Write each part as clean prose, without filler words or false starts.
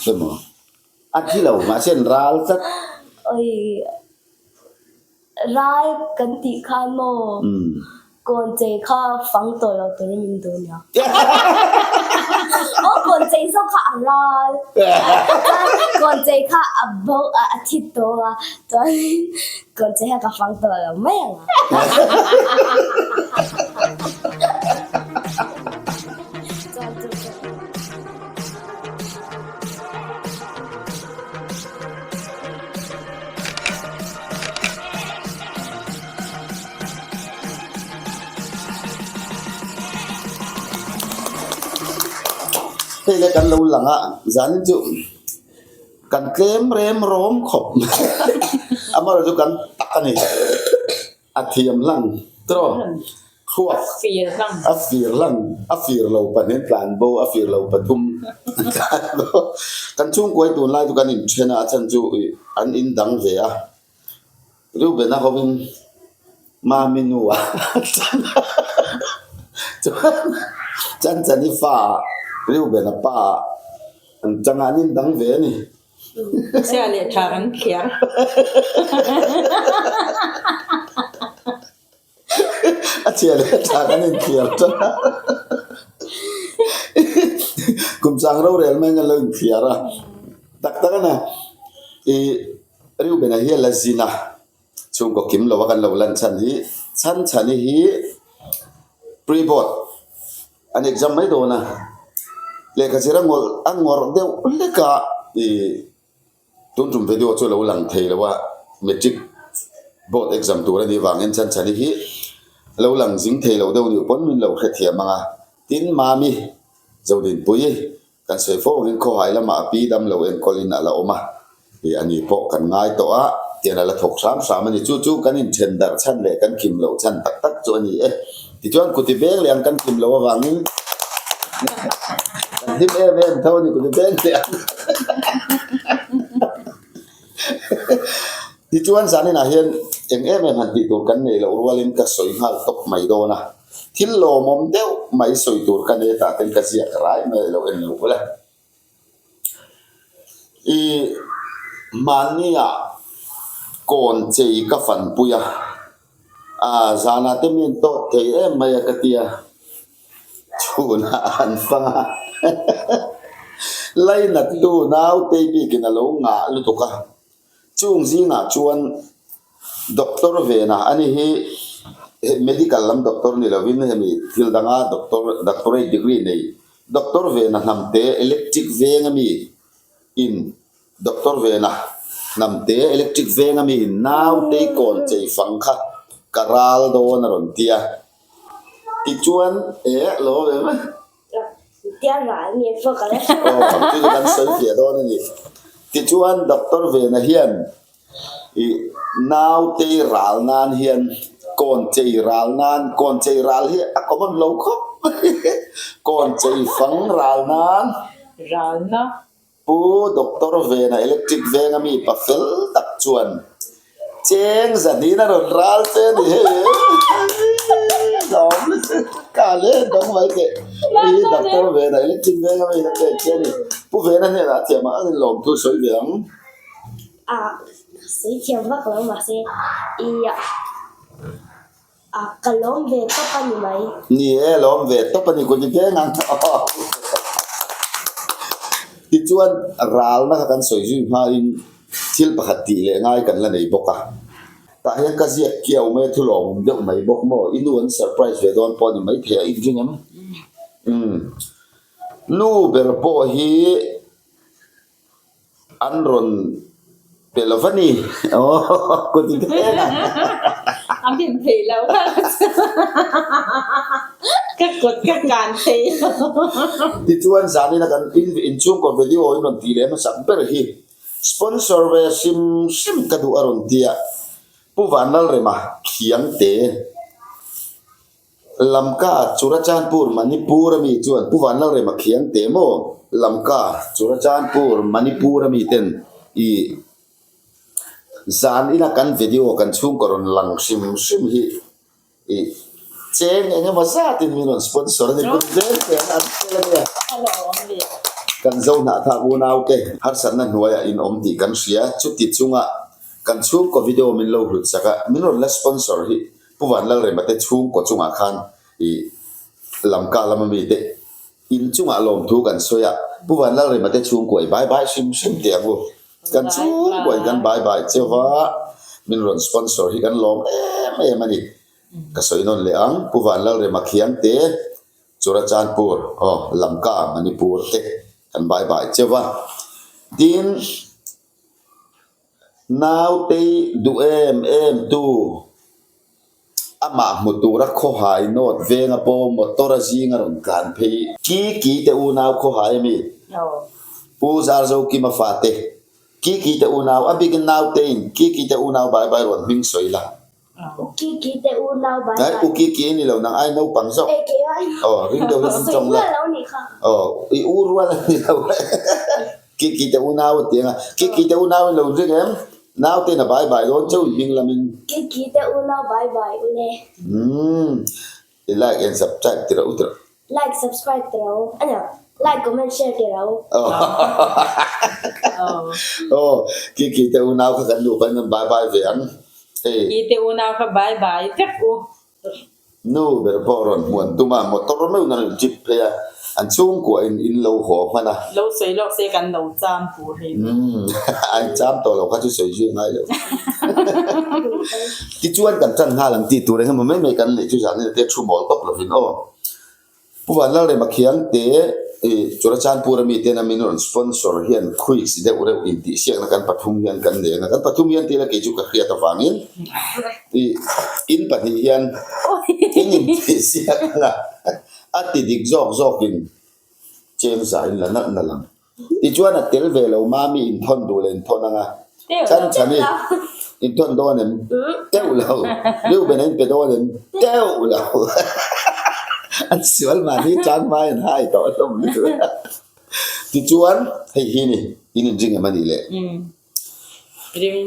Emaw a thi lo mahse an ral tlat. Oi ral kan tih khan maw kawn chei kha fang tawh lo turin min duh nia. Aw kawn chei zawk kha a ral chuan kawn chei kha a bo a thi tawh a chuanin kawn chei kha ka fang tawh lo mai ang a. Hei le kan lo lang a, zanin chu kan tlem rem rawm khawp mai amaherawhchu chu kan tak a ni. A thiam hlang tawh thluak a fir hlang a fir lo pahnih tlan bo a fir lo pathum tlan bo kan chhungkuai tunlai chu kan inthen a a chhan chu ih an in dang ve a Reuben a hovin Mami nu a chuan Chanchani fa ah Reuben a pa ah an changa an in dang ve a ni. Chhia leh tha kan thliar. A chhia leh tha kan inthliar tan a. Kum chang rorel mai in an lo inthliar a. Tak tak a ni. I Reuben-a hi a la zin a, chhungkaw kim lo a kan lo lan chhan hi chhan chhani hi pre-board An exam mai dawn a, lehkha zir a ngawlh a ngawrh deuh hlek a, ih tun tum video chu a lo lang thei lo a, matric board exam tur a nih vangin Chhanchhani hi a lo lang zing thei lo deuh nih pawn min lo hrethiam ang a, tin Mami Zodinpuii Kan sawi fo angin khawhai lamah a pi dam lo enkawlin a la awm a, ih a ni pawh kan ngai tawh a, tian a la thawk hram hram a ni. Chu chu kan inthen darh chhan leh kan kim loh chhan tak tak chu a ni e. Tichuan kuti veng leh ang kan kim loh avangin kan hlim em em tho a ni kuti veng leh ang. Tichuan zaninah hian eng em em han tih tur kan nei loh rualin ka sawi nghal tawp mai dawn a. Thil lawmawm deuh mai sawi tur ka nei tah ten ka ziak rai mai lo en lo ula. I mahniah kawn chei ka fanpui a, aa zanah te mi an tawt thei em mai a ka ti a, chhunah an fang a, lainattu nautei bikin a lo ngah lutuk a. Chung zingah chuan doctor vena a ni hi medical lam doctor ni lovin hemi thil danga doctor doctorate degree nei doctor vena hnamte electric veng ami in doctor vena hnamte electric veng ami in nautei kawn chei fang kha ka ral dawn a rawn ti a tichuan eh lo ve mai. Aw, chu chu kan sawi fiah dawn a ni. Tichuan Doctor Vena hian ih nautei ral nan hian kawn chei ral nan, kawn chei ral hi a common lo khawp mai, kawn chei fang ral nan. Ralna. Pu Doctor Vena Electric venga mi pa fel tak chuan cheng zahnin a rawn ral che a ni hei lawm ka le dawng mai teh i Doctor Vena Electric venga mi la pek che a ni Pu Vena hnenah thiam ah an lawm thu sawi ve ang. A sawi thiam vak lo mahse i A ka lawm ve tawp a ni mai. Ni e, lawm ve tawp a ni ku ni veng ang. Tichuan ralna kha kan sawi zui hmain thil pakhat tih leh ngai kan la nei bawk a. Tah hian ka ziak kiau mai a thu lawmawm deuh mai bawk maw? I nu an surprise ve dawn pawh a ni maithei a, inring em? Umm. Nu ber pawh hi. An rawn pe lo va ni. Aw kut in eng a. A hlim thei lo kha ka kut ka kan thei lo. Tichuan zanina kan in inchhungkaw video in rawn tih leh hmasak ber hi sponsor ve hrim hrim ka duh a rawn ti a, Pu Vanlalrema Khiangte. Lamka, Churachandpur, Manipur a mi chuan Pu Vanlalrema khiang teh maw? Lamka, Churachandpur, Manipur a mi ten i zan ina kan video kan chhungkaw rawn lang hrim hrim hi i cheng eng emaw zatin min rawn sponsor a ni. Kut zel te an an fel a nia. Kan Zohnahthlak unaute harsatna hnuaiah in awm tih kan hria. Chuti chunga kan chhungkaw video min lo hlut sak a, min rawn la sponsor hi Pu Vanlalrema te chhungkaw chungah khan i Lamka lama mite in chungah lawmthu kan sawi a, Pu Vanlalrema te chhungkaw i bye bye hrim hrim teh ang u. Kan chhungkaw in kan bye bye cheu va, min rawn sponsor hi kan lawm em em a ni. Ka sawi nawn leh ang, Pu Vanlalrema Khiangte, Churachandpur, aw, Lamka, Manipur te kan bye bye cheu va. Tin, Nautei duh em em tu, amah hmu tura khawhai nawt venga pawh motor a zinga rawn tlan phei. Ki ki te unau khawhai a mi? Pu Zarzokima fate, Ki ki te unau, a bikin Nauteiin Ki ki te unau bai bai rawn hming sawi la. U ki ki te unau bai bai. U ki ki ni lo nang ai naupang zawk. Ei kei ai. Aw ring deuh hian Sawi tawng la. rual lo nih kha. Aw i u rual a ni lo. Ki ki te unau a ti ang a. Ki ki te unau in lo ring em? Nau te in a bai bai dawn chauh in hming lam in. Ki ki te unau bai bai u le. Umm i like and subscribe ti rawh u ti rawh. Like subscribe ti rawh u. A nia like comment share ti rawh u. Aw ki ki te unau kha kan nupa in kan bai bai ve ang hei. Ki te unau kha bai bai vek u. Nu ber pawh rawn hmuan tum a motor meuhin a rawn jeep phei a an chhungkua in in lo haw hman a. Lo sawi lawk se kan lo cham tur hei. Umm an cham tawh lo kha chu sawi zui ngai lo. Tichuan kan tan nghal ang tih tur engemaw mai mai kan neih chu zan ina te thu mawl tawp lovin aw. Pu Vanlalrema Khiangte i Churachandpur ami ten a min rawn sponsor hian quiz deuh reuh intihsiakna kan pathum hian kan nei ang a, kan pathum hian tila kei chu ka hriat avangin i in pahnih hian in intihsiakna a ti dik zawk zawkin cheng za in la nalh nalh ang. Tichuan a tel ve lo mami inthawn duh leh inthawn anga chhan chhan i inthawn dawn em? Teuh lo. Reuben a inpe dawn em? Teuh lo. An sual mahni tlang hmai an hai tawh hlawm lutuk a. Tichuan hei hi ni in inring em a nih le? Ring.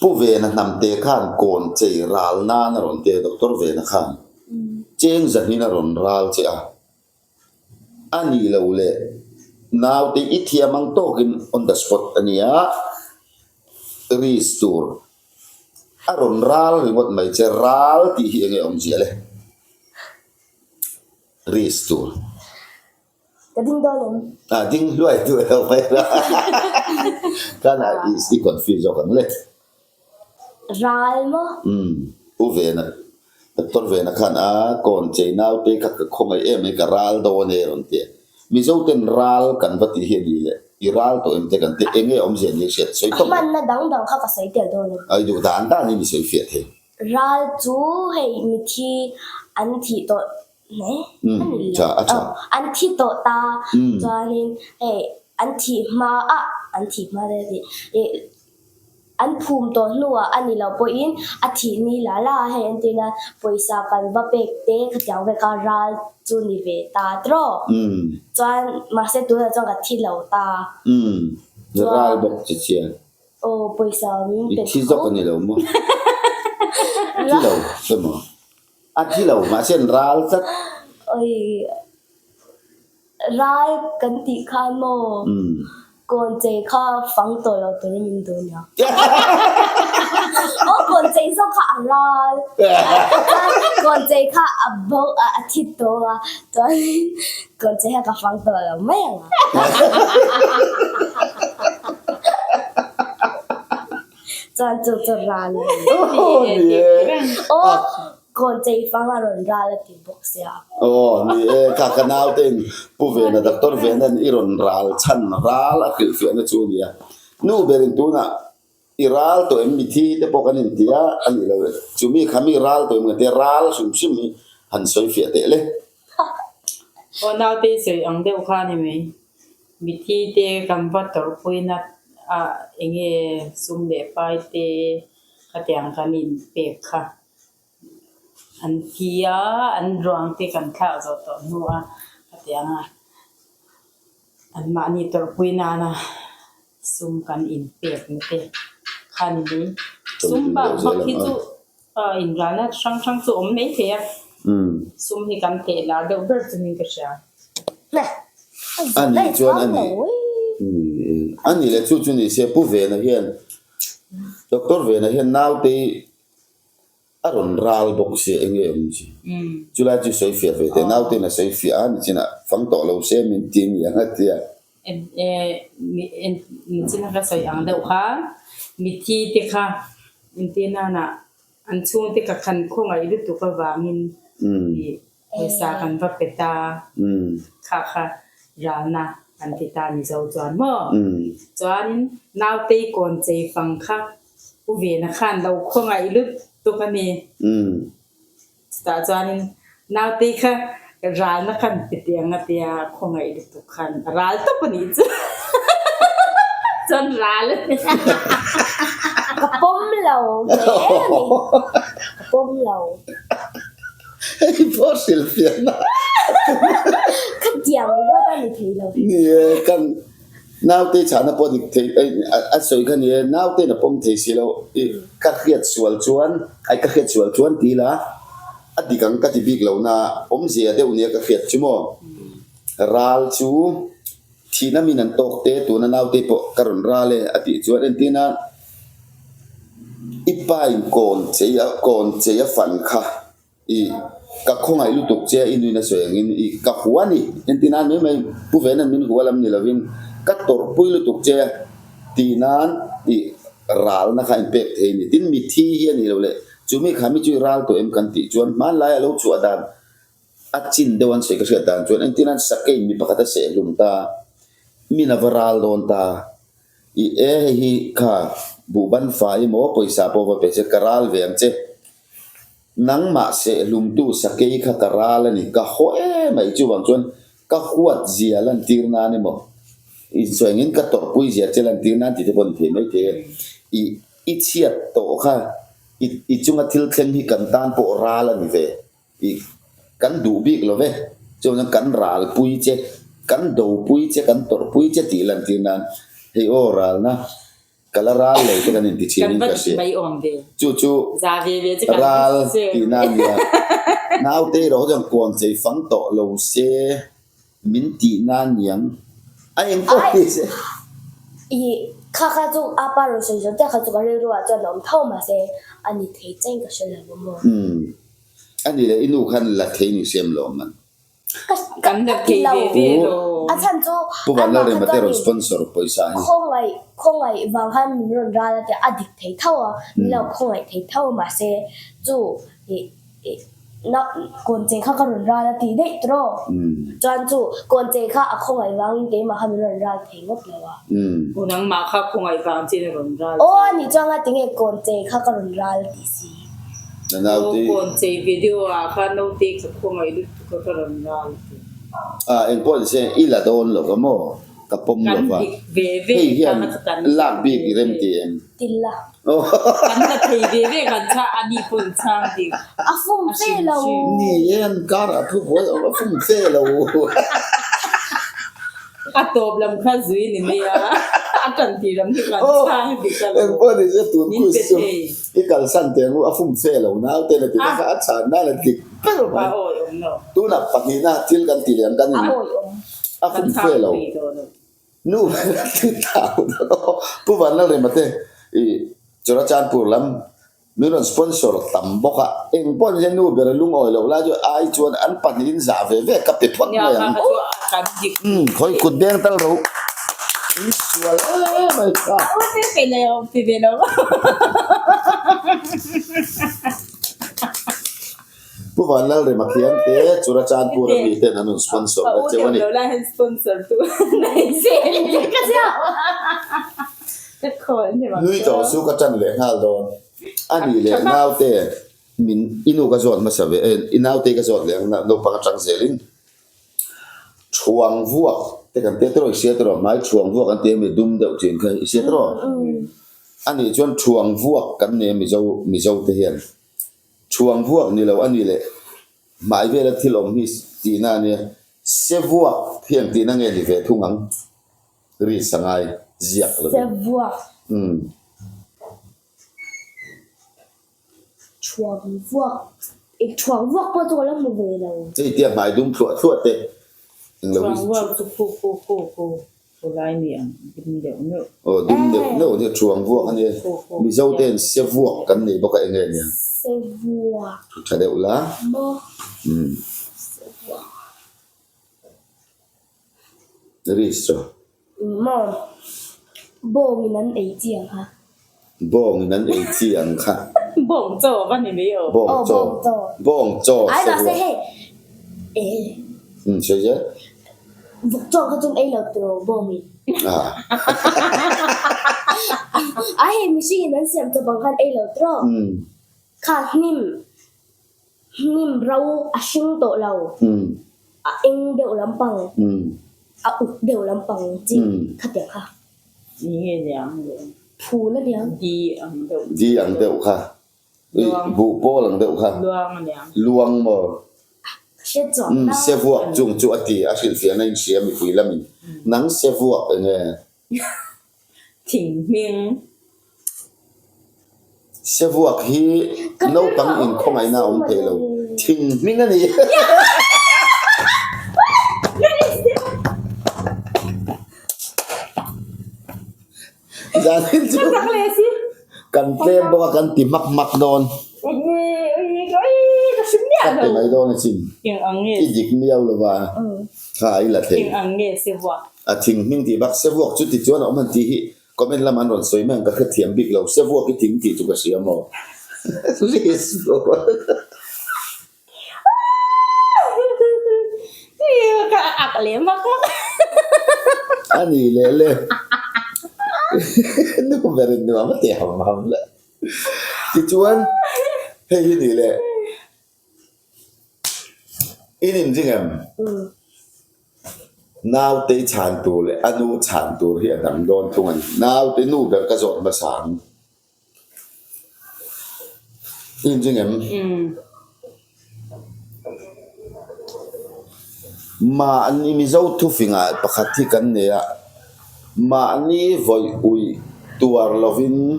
Pu Vena hnamte khan kawn chei ral nan a rawn ti a, Doctor Vena khan cheng zahnin a rawn ral che a. A nih loh leh naute i thiam ang tawkin on the spot a nia, risk tur a rawn ral ringawt mai che, ral tih hi enge awmzia le? Risk tur. Ka ding dawn em? A ding hluai duh lo mai la, kana i confuse zawk ang le. Ral maw? Umm, U Vena, Doctor Vena khan a kawn chei naute kha ka khawngaih em mai, ka ral dawn e rawn ti a. Mizo ten ral kan va tih hi a ni le, i ral tawh em te kan ti, eng nge awmzia ni hriat sawi tawp lo. Hmanna dang dang kha ka sawi tel dawn em? A i duh dan dan in i sawi fiah thei. Ral chu hei mithi an thih tawh hle a ni lo. An thi tawh ta chuanin hei an thih hma a, an thih hma te tih ih An phum tawh hnuah a ni loh pawhin a thih ni la la a hei an ti na pawisa kan va pek te khatiang vek a ral chu ni ve ta tawh. Chuan mahse tunah chuan ka thi lo ta. Umm ral bawk che chian. Aw pawisa min I pe thi tho. zawk a ni lo maw? Thi lo emaw? A thi lo mahse an ral tlat. Oi. Ral kan tih khan maw kawn chei kha fang tawh lo turin min duh nia. Aw kawn chei zawk kha a ral. Chuan kawn chei kha a bo a thi tawh a, chuanin kawn chei kha ka fang tawh lo mai ang a. Chuan chu chu ral a ni. Aw Kawn chei fang a rawn ral a ti bawk sia. Aw ni e, kha ka naute in Pu Vena, Doctor Vena'n i rawn ral chhan ral a hrilhfiahna chu a nia. Nu berin tunah i ral tawh em mithi te pawh kan inti a, a nih loh e. Chumi kha mi ral tawh em kan ti a, ral hrim hrim hi han sawi fiah teh le. Aw naute i sawi ang deuh kha a ni mai. Mithi te kan va tawrhpuina ah enge sum leh pai te khatiang kan inpek kha. An thi a, an ruang te kan thlak zawh tawh hnu a, hetiang a anmahni tawrhpui nana sum kan inpek na te kha ni mai. Sum bak bak hi chu inralna hrang hrang chu awm mai thei a, sum hi kan theh lar deuh ber chungin ka hria. A nih chuan a nih a nih leh chu chu ni se Pu Vena hian Doctor Vena hian naute hi a rawn ral bawk sia eng nge awm chi chulai chu sawi fiah ve teh naute in a sawi fiah a nichinah fang tawh lo se min ti a ni ang a tia. Nichina ka sawi ang deuh kha mithi te kha entirnanah An chhungte ka khan khawngaih lutuk avangin ih pawisa kan va pe ta, kha kha ralna kan ti ta Mizo chuan maw? Chuanin nautei kawn chei fang kha U Vena khan lo khawngaih lutuk a ni. Chutah chuanin nautei kha ralna khan pe teh ang a tia khawngaih lutuk khan a ral tawp a nih chu chuan ral a ni. Ka pawm lo hle a ni. Ka pawm lo. Hei pawh hrilhfiahna. Ka tiang ringawt a ni thei lo. Ni e, kan naute chhahna pawh dik thei a sawi kha ni e, naute in a pawm thei si lo. Ka hriat sual chuan, ai ka hriat sual chuan ti ila. A dik ang ka ti bik lo na, awmzia deuh nia ka hriat chu maw? Ral chu thihna min an tawk te, tuna naute pawh ka rawn ral e a tih chuan entirna i pa in kawn chei a kawn chei a fan kha i ka khawngaih lutuk che a i nuin a sawi angin i ka hua a ni entirna mai mai Pu Venan min hua lam ni lovin ka tawrhpui lutuk che tih nan i ralna kha inpek thei a ni. Tin mithi hi a nih loh leh Chumi kha mi chu i ral tawh em kan tih chuan hmanlai a lo chhuah dan a chin deuh an sawi ka hriat dan chuan entir nan sakei mi pakhat a seh hlum ta, min a va ral dawn ta, i e hei hi kha buhban fai emaw pawisa pawh va pe che ka ral ve ang che, nangmah seh hlumtu sakei kha ka ral a ni ka haw emai chuvang chuan ka huat zia lantir nan emaw insawi angin ka tawrhpui zia che lantir nan tih te pawh a ni thei maithei e, i I chhiat tawh kha i i chunga thil thleng hi kan tan pawh ral a ni ve. I kan duh bik lo ve. Chuan kan ralpui che, kan dopui che, kan tawrhpui che tih lantir nan hei aw ralna ka la ral lo te kan inti thin in ka hria. Chu chu ral tihna a nia. Naute erawh chuan kuan chei fang tawh lo se. Min tih na niang a eng pawh ni se. I kha kha chu a pa rawn sawi zawh chiah kha chu ka rilru ah chuan a awm tho mahse a ni thei cheng ka hre lo a maw. Umm a ni le i nu khan la thei ni hriam lo man. Ka Kan la ti thei lo ve ve lo. A chhan chu Pu amah Vanlalrema kha te rawn chuanin sponsor pawisa hi. khawngaih khawngaih vang khan min rawn ral a tia a dik thei tho a min lo khawngaih thei tho a mahse chu i Kawn chei kha ka rawn ral a tih daih tawh. Chuan chu kawn chei kha a khawngaih vangin keimah kha min rawn ral thei ngawt lo a. U nangmah kha khawngaih vang chin a rawn ral che. Aw a nih chuan nga tinge kawn chei kha ka rawn ral a tih si. Aw kawn chei video ah khan naute ka khawngaih lutuk a ka rawn ral a ti. A engpawh ni se i la dawn lo va maw? Ka pawm lo va. Hei hian lak bik i rem ti em? Tilla. Kan la thei ve ve kan chha a ni pawn chhang dik. A fum fe lo. Ni e an kar ah thu buai awm a fum fe lo. A tawp lam kha zui ni mai a, a tan tih lam hi kan chhang dik a lo. Engpawh ni se tun Min quiz pe chu thei. i kalsan teh ang u a fum fe lo naute la ti kha a chhan nan a dik ber mai. A awi awm lo. Tunah pahnihna thil kan ti leh ang kan in A awi awm. A Kan fum fe chhang lo. thei tawh lo. Nu ti thau dawn aw. Pu Vanlalrema te i Churachandpur lam min rawn sponsor tam bawk a, eng pawh ni se nu ber a lungawi loh lai chu ai chuan an pahnihin zah ve ve ka pe phawt mai ang. Umm khawi kut beng tal ro in sual em mai kha. Pu Vanlalrema khian te Churachandpur a mi ten an rawn sponsor na cheu a ni. Nui tawh chu ka tan leh nghal dawn. A nih leh naute min i nu ka zawt hmasa ve e, i naute ka zawt leh ang naupang atang zelin Thuang vuak te kan tia tawh i hria tawh hmai thuang vuak an ti a mi dum deuh thin kha i hria tawh. A nih chuan thuang vuak kan nei a Mizo Mizo te hian. Chhuang vuak ni lo a ni leh hmai vela thil awm hi tihna a nia. Se vuak hi ang tihna nge ni ve thung ang? Ri sangai ziak lo Se vuak. Umm. Chhuang vuak. Eng chhuang vuak pawh chu ka la hmu ve lo. Hei tia hmai dum thluah thluah te. Englo hi. Chuang vuak chu khu khu khu khu khu lai ni ang dim deuh neuh. Aw dim deuh neuh nia chuang vuak a nia. Mizo ten se vuak kan nei bawk a enge nia. Se vuak. Thu tha deuh la. Maw. Se vuak. Risk chu. Maw. Bawngin an ei chi ang kha. Bawngin an ei chi ang kha. Bawng chaw va ni mai aw. Bawng chaw. Bawng chaw. Ai mahse hei eh. Um sawi zel. Vawk chaw kha chuan ei lo tiraw bawngin. Ah. Ai hei mihringin an siam chawp ang khan ei lo tiraw. Um. Kha hnim Hnim ro a hring tawh lo, a eng deuh lampang, a uk deuh lampang chi khatiang kha. Ni nge niang le? Phul a niang. Di ang deuh. Di ang deuh kha. Buh pawl ang deuh kha. Luang a niang. Luang maw? Ka hriat chuang lo. Se vuak chung chu a ti, a hrilhfiahna in hria mipui lamin. Nang se vuak enge? Thing hming. Sevuak hi naupang inkhawngaihna a awm thei lo. Thing hming a ni. Zanin chu kan tlem bawk a kan ti hmak hmak dawn. Ka ti mai dawn a chin. I dik miau lo va kha i la thei. A thing hming tih bak sevuak chu ti chuan a awm han tih hi comment lam an rawn sawi mai ang ka hrethiam bik lo sevuak i thing tih chu ka hria maw A ni leh le nu ber in nuam a ti ham ham le tichuan hei hi ni leh. In inring em? Naute chhan tur leh a nu chhan tur hi a dang dawn thung a ni. Naute nu ber ka zawt hmasa ang. In inring em? Mahni Mizo thufingah pakhat hi kan nei a, mahni vawi uih tuar lovin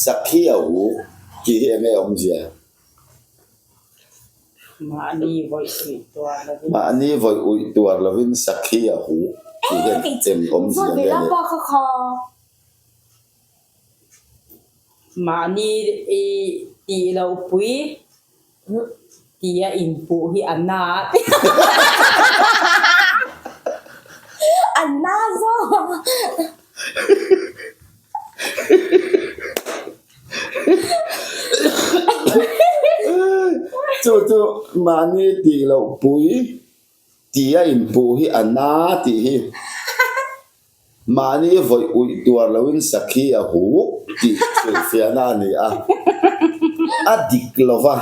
sakhi a uk tih hi eng nge awmzia? Mahni vawi uih tuar lovin. Mahni vawi uih tuar lovin sakhi a hu tih hian eng awmzia nge le? Mahni i tih loh pui tia inpuh hi a na. A na zawk. Chu chu mahni tih loh pui tia inpuh hi a na tih hi mahni vawi uih tuar loin sakhi a huk tih hrilhfiahna a ni a. A dik lo va,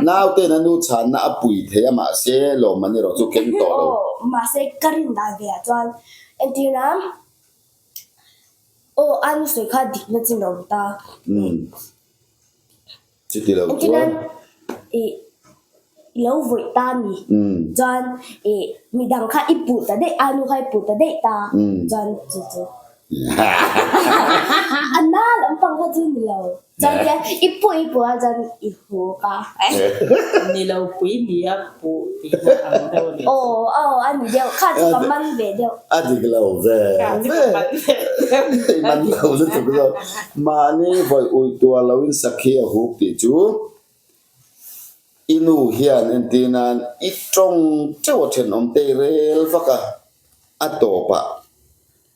nauten a nu chhanna a pui thei a mahse lawmman erawh chu keng tawh lo. Aw, mahse ka rin dan ve ah chuan entirna Aw, a nu sawi kha dikna chin a awm ta. Umm. Chuti lo chuan. Engtin i lo vawih ta ni. Umm. Chuan i midang kha i puh ta daih, a nu kha i puh ta daih ta. Umm. Chuan chu chu. A na lampang kha chu ni lo. Chuan hian i puh i puh a chuan i huk a. Ni lo pui ni a puh tih na ang deuh a ni. Aw aw a ni deuh kha chu ka man ve deuh. A dik lo ve ve. I man lo lutuk zawk. Mahni vawi uih tuar loin sakhi a huk tih chu i nu hian entir nan i tawng teuh a thenawm te i rel vak a, a tawpah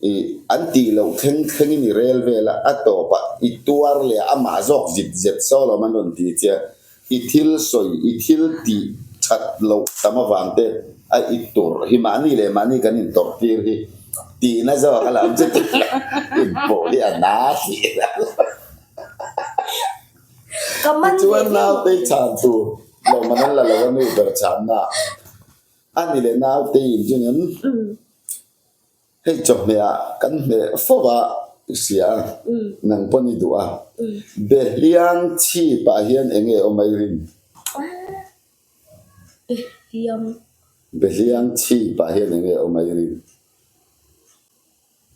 I an tih loh thleng thlengin i rel vel a, a tawpah i tuar leh a, amah zawk zit zet saw lo an rawn ti che a, i thil sawi, i thil tih that loh tam avang te a i turh hi mahni leh mahni kan intawrh tir hi tihna zawk a lam chu tih lah inpawh hi a na tih lah Ka man ve Tichuan viau. naute chhan tur lawmman an la lo a nu ber chhanna a ni leh naute inchungin Hei chawhmeh ah kan hmeh fo a i hria a, nang pawn i duh a. Behliang chhip ah hian eng nge awm a i rin? Behliang. Behliang chhip ah hian eng nge awm a i rin?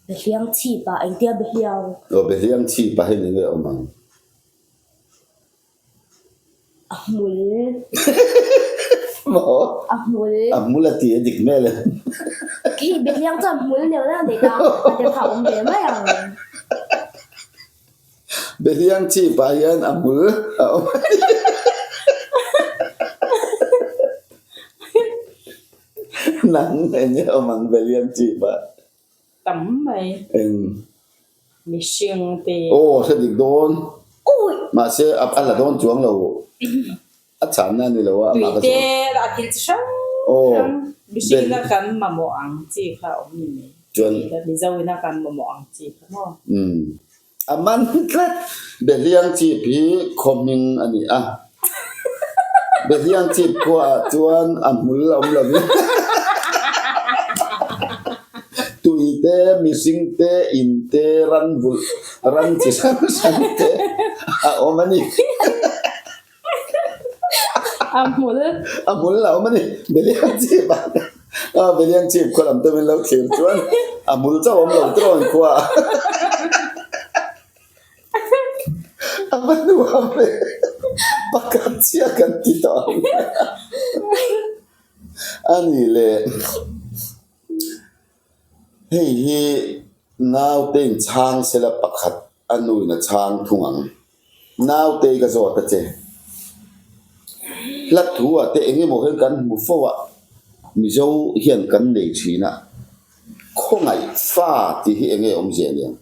Behliang chhip ah engtia behliang? Aw behliang chhip ah hian eng nge awm ang? A hmul. Maw? A hmul. A hmul a ti a dik hmel em? Khi Behliang chuan hmul neuh neuh nei ta a te kha awm ve mai ang. Behliang chip ah hian a hmul a awm a ni. Nang eng nge awm ang Behliang chip ah? Tam mai. Eng. Mihring te. Aw hre dik dawn. Mahse a la dawn chuang lo. A chhanna a ni lo a, amah ka Tuite a thil chi hrang hrang mihringina kan mamawh ang chi kha a awm ni mai. Chuan. Mizo ina kan mamawh ang chi kha maw? Umm. A man tlat. Behliang chip hi khaw hming a ni a. Behliang chip khuaah chuan a hmul a awm lovin tuite, mihring te, in te, ran vulh, ran chi hrang hrang te a awm a ni. A hmul. A hmul a awm a ni. Beliang chip ah a Beliang chip khaw lam te min lo thlir chuan a hmul chauh a awm lo tiraw in khua ah. A va nuam ve. Pakhat chiah kan ti tawh ang. A ni le. Hei hi naute in chhang sela pakhat a nuin a chhang thung ang. Nautei ka zawt a che. Hla thu ah te eng emaw hian kan hmu fo a, Mizo hian kan nei thin a, khawngaih fa tih hi eng nge awmzia aniang?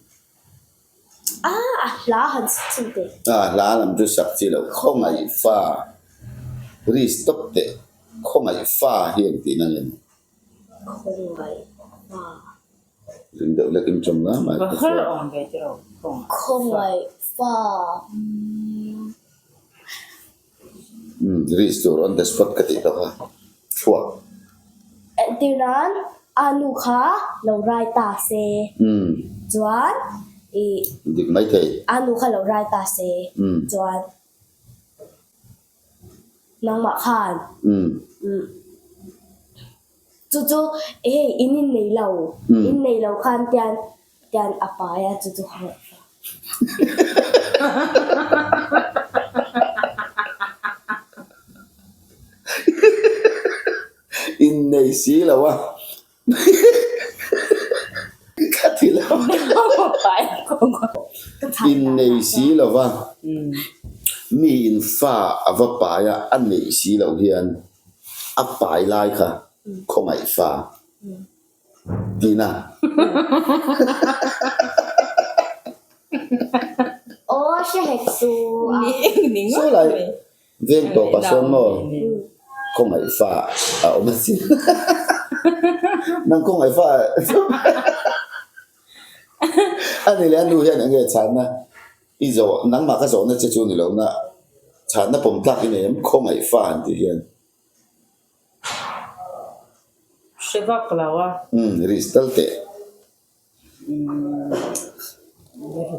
A, a hla han sak chi teh. A hla lam chu sak chi loh, khawngaih fa ri stop teh, khawngaih fa hi eng tihna nge ni? Khawngaih fa. Ring deuh lek in chawm la mai ka hria. Khawngaih fa. Umm risk tur on the spot ka tih tawh kha thluak. Entir nan a nu kha lo rai ta se chuan ih. Dik mai thei. A nu kha lo rai ta se chuan Nangmah khan chu chu hei in innei lo, innei lo khan tian tian a pai a chu chu ka ngaihtuah. Innei si lo a. Ka ti lo. Innei si lo va, mi in fa a va pai a, a neih si loh hian a pai lai kha khawngaih fa tina. Saw lai. Veng tawpah sawn maw khawngaih fa a awm asin. Nang khawngaih fa a ni leh a nu hian eng nge chhanna i zawh nangmah ka zawhna che chu ni lo na chhanna pawm tlak i nei em khawngaih fa an tih hian. Hre vak lo a. Umm risk tal teh.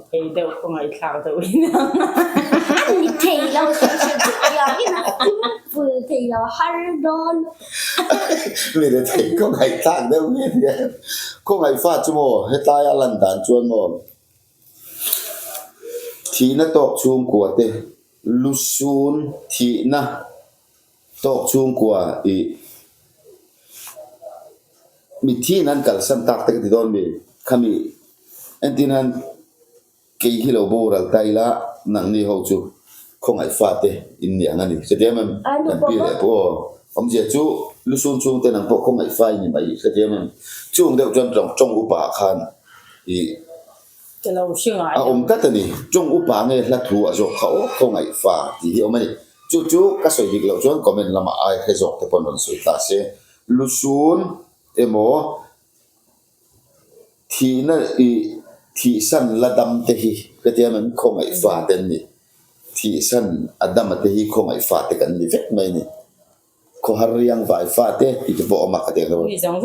Thei deuh khaw ngaihthlak deuh in A ni thei lo sawi sawi duh piang in a simple thei lo har dawn. Mi le thei khaw ngaihthlak deuh nge nia. Khaw ngaihfa chu maw hetlai a lan dan chuan maw thihna tawk chhungkua te lusun thihna Tawk chhungkua i mithiin an kalsan tak te ka ti dawn mi? Khami entir nan kei hi lo boral ta ila nangni ho chu khawngaih fate in ni ang a ni. Hrethiam em? Kan pi leh pawh aw. Awmzia chu lusun chhungte nang pawh khawngaih fa i ni mai. Hrethiam em? Chung deuh chuan tawng upa ah khan i A awm tlat a ni. Tawng upa nge hla thu a zawk kha aw, khawngaih fa tih hi a awm a ni. Chu chu ka sawi dik loh chuan comment lamah ai hre zawk te pawn rawn sawi ta se. Lusun emaw thihna ih thihsan la dam te hi ka tia em khawngaih fa te an ni. Thihsan a dam a te hi khawngaih fa te kan ni vek mai a ni. Khawhar riang vai fate tih te pawh a awm a ka ti ang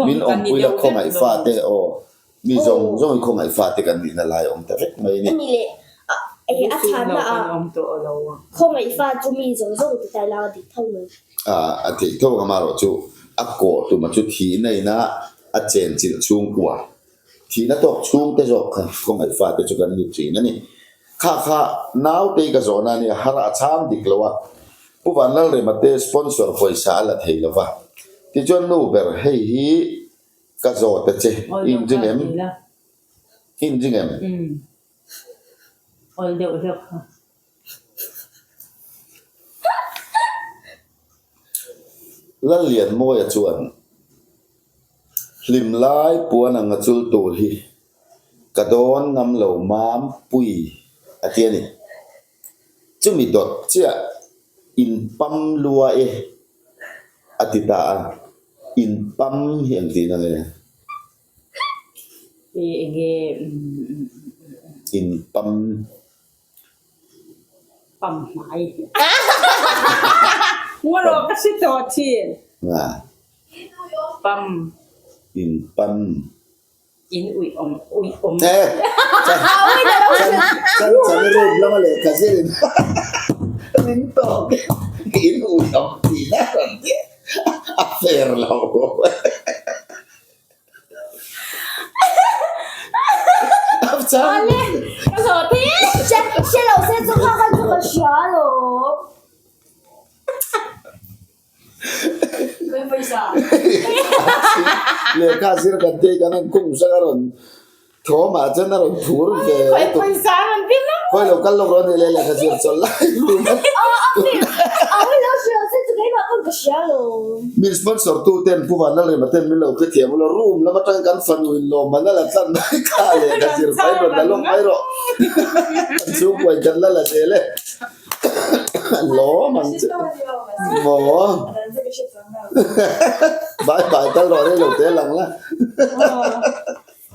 min awmpui la khawngaih fate aw mi zawng zawng hi khawngaih fate kan nihna lai a awm ta vek mai a ni. Ani leh a chhanna ah khawngaih fa chu mi zawng zawng ti tai la a dik tho mai. A theih tho ang amaherawh chu a kawh tuma chu thihna ina a chenchilh chhungkua thihna tawk chhungte zawk kha khawngaih fate chu kan ni thin a ni. Kha kha nautei ka zawhna a nia har a chhang dik lo a. Pu Vanlalrema te sponsor pawisa a la thei lo va. Tichuan nu ber hei hi ka zawt a che, i inring em? I inring em? Awl deuh hlek kha. Lallianmawia chuan hlim lai puan ang a chul tur hi ka dawn ngam lo mam pui a ti a ni. Chumi dawt chiah in pam lua e a ti ta a, in pam hi ang tihna nge? In pam. Pam hmai. Ngarawh ka hre tawh thin. Pam. In pam. In uih awm uih awm. Eh! Chan chan chan chan room lama lehkha zirin min tawk in uih awm tihna rawn ti a fair lo. Lehkha zir kan tih kan han khum hrang a rawn thawm ah chuan a rawn phur ve khawi lo kal lawk rawh ni le lehkha zir chawlh lai Min sponsor tu ten Pu Vanlalrema ten min lo hrethiam ula room lam atang kan fanu in lawmman a la tlan mai kha lehkha zir fai rawn la lawk mai rawh kan chhungkua in kan la la zel e lawm ang che maw bye bye tal rawh rei lo te lang la.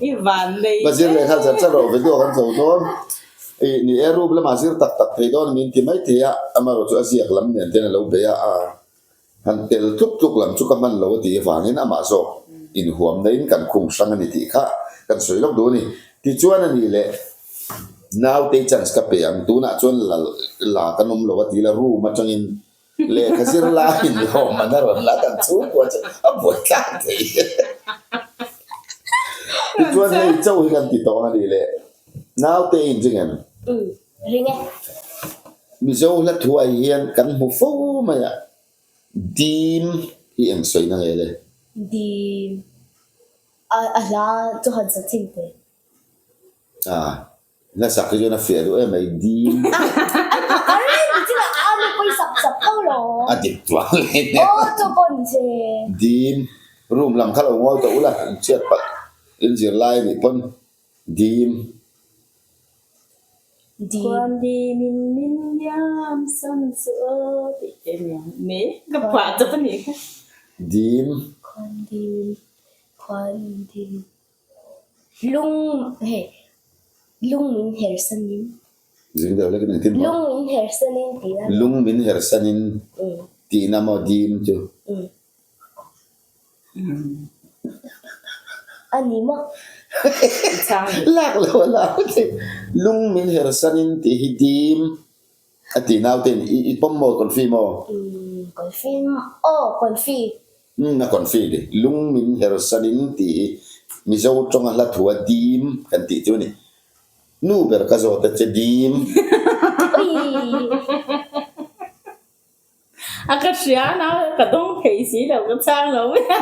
I van nei Ka zir leh kha char char rawh video kan chho dawn. I ni e room lamah zir tak tak thei dawn min ti mai thei a, amaherawh chu a ziak lam nen ten a lo bei a, a han tel tluk tluk lam chu ka hman lo a tih avangin amah zawk inhuam naiin kan khung hrang a ni tih kha kan sawi lawk duh a ni. Tichuan a nih leh nautei chance ka pe ang tunah chuan la la kan awm lo a ti la room atangin Lehkha zir laiin lawmman a rawn la kan chhungkua chu a buai tlak thei. Tichuan hei chauh hi kan ti tawng a nih le. Naute i inring em? Umm, ring e. Mizo hla thuai hian kan hmu fo mai a, dim hi eng sawina nge le? Dim. A hla chu han sa chhin teh. Ah, Hlasak hi chuan a fiah duh em mai dim. A dik tuang leh nen. Dim room lam kha lo ngawi tawh ula in chhiat palh in zir lai anih pawn dim. Khuan dim in min liam san chu aw tih te nia me ka phuah chawp a nih kha. Dim. Khuan dim khuan dim. Lung hei lung min her sanin. Zing deuh hlek in engtin maw? Lung min her sanin tihna. Lung min her sanin tihna maw dim chu? A ni maw? Lak lo a lak lung min her sanin tih hi dim A ti naute in i pawm maw confi maw? Umm confi aw confi. Umm a confi ni. Lung min her san in tih hi Mizo tawnga hla thu a dim kan tih chu a ni. Nu ber ka zawt a che dim. A ka hria na ka dawng thei si lo ka chhang lo mai a.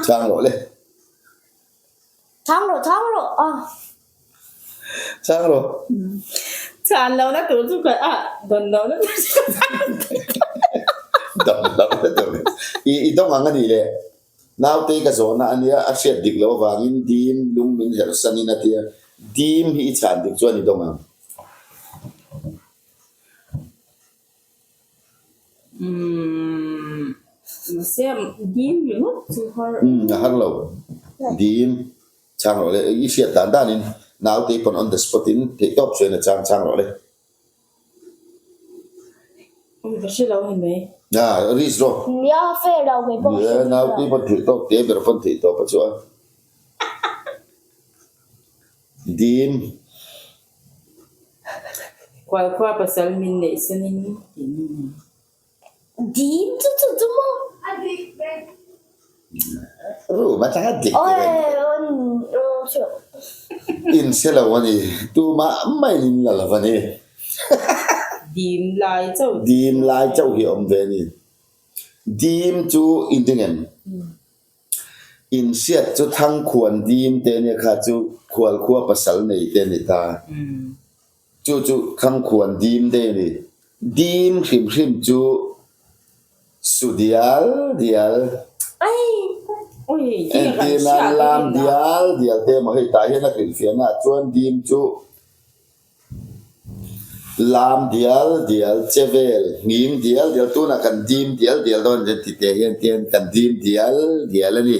Chhang rawh le. Chhang rawh chhang rawh a. Chhang rawh. Chhan lo na tur chu ka a dawn lo na tur chu ka chhang thei. Dawn lo na tur i i dawng ang a nih le. Nautei ka zawhna a nia a hriat dik loh avangin dim lung min herh sanin a tia dim hi i chhan dik chuan i dawng ang. Umm mahse dim ringawt chu har. Umm a har lo. Dim chhang rawh le i hriat dan danin naute pawn on the spot in theihtawp chuan a chang chhang rawh le. Umm ka hre lo ni mai. Ah risk rawh. Nia fair lo kei pawh ka hre Nia naute pawn theihtawp te ber pawn theihtawp a chuah a. Dim. Khualkhua pasal min neih sanin tih ni mai. Dim chu chu chu maw? Room atanga dik ti reng. In hre lo a ni. Tumah maiin in la lo a ni. Dim lai chauh. Dim lai chauh hi a awm ve a ni. Dim chu inring em? In hriat chu Thangkhuan dim te ania kha chu Khualkhua pasal nei te a ni ta. Chu chu Thangkhuan dim te a ni. Dim hrim hrim chu su dial dial. Entir nan lam dial dial te emaw hei tah hian a hrilhfiahna ah chuan dim chu Lam dial dial, che vel, nghing dial dial, tunah kan dim dial dial dawn a ni ti teh hian tian kan dim dial dial a ni,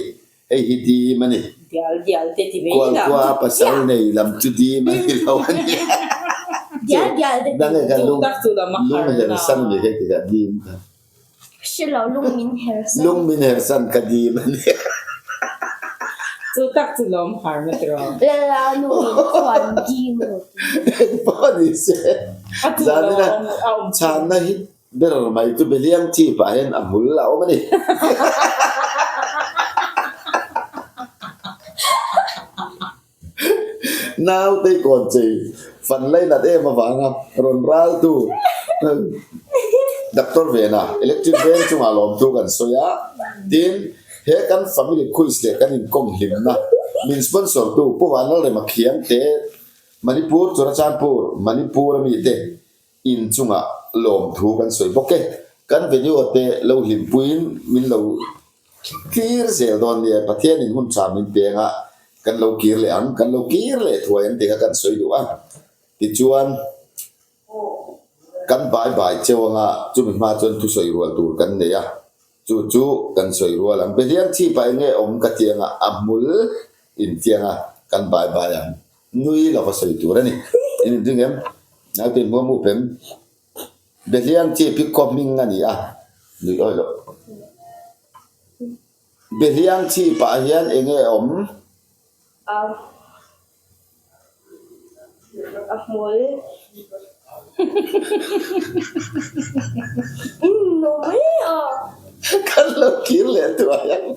hei hi dim a ni. Dial dial te ti mai la. Kualkhua pasal nei lam chu dim a ni lo a ni. Dial dial te ti. Nang e kha lung lung her san a ni hei ti kha dim kha. Hre lo lung min her san. Lung min her san ka dim a ni. Chu tak chu lawm har na tiraw. Lala nu in khuan dim rawh ti. Eng pawh ni se. A chu lo Zanina a awm thin. chhanna hi ber mai chu Beliang chip ah hian a hmul a awm a ni. Naute kawn chei fan lainat em avanga rawn raltu Doctor Vena electric veng chungah lawmthu kan sawi a, tin he kan family quiz leh kan inkawm hlimna min sponsor tu Pu Vanlalrema Khiangte Manipur Churachandpur Manipur ami te in chungah lawmthu kan sawi bawk e. Kan video te lo hlimpuiin min lo thlir zel dawn nia, Pathianin hun tha min peng a, kan lo kir leh ang, kan lo kir leh thuai ang tih kha kan sawi duh a. Tichuan, kan bai bai cheu anga chumi hma chuan thusawi rual tur kan nei a, chu chu kan sawi rual ang. Behliang chhipah eng nge awm ka ti anga a hmul intiang a, kan bai bai ang. Nui lova sawi tur a ni. In inring em? Naute in hmuam up em? Behliang chi pi khaw hming a ni a, nui awi loh. Behliang chi pah hian eng nge awm? A a hmul. In nui a. Kan lo kir leh thuai ang.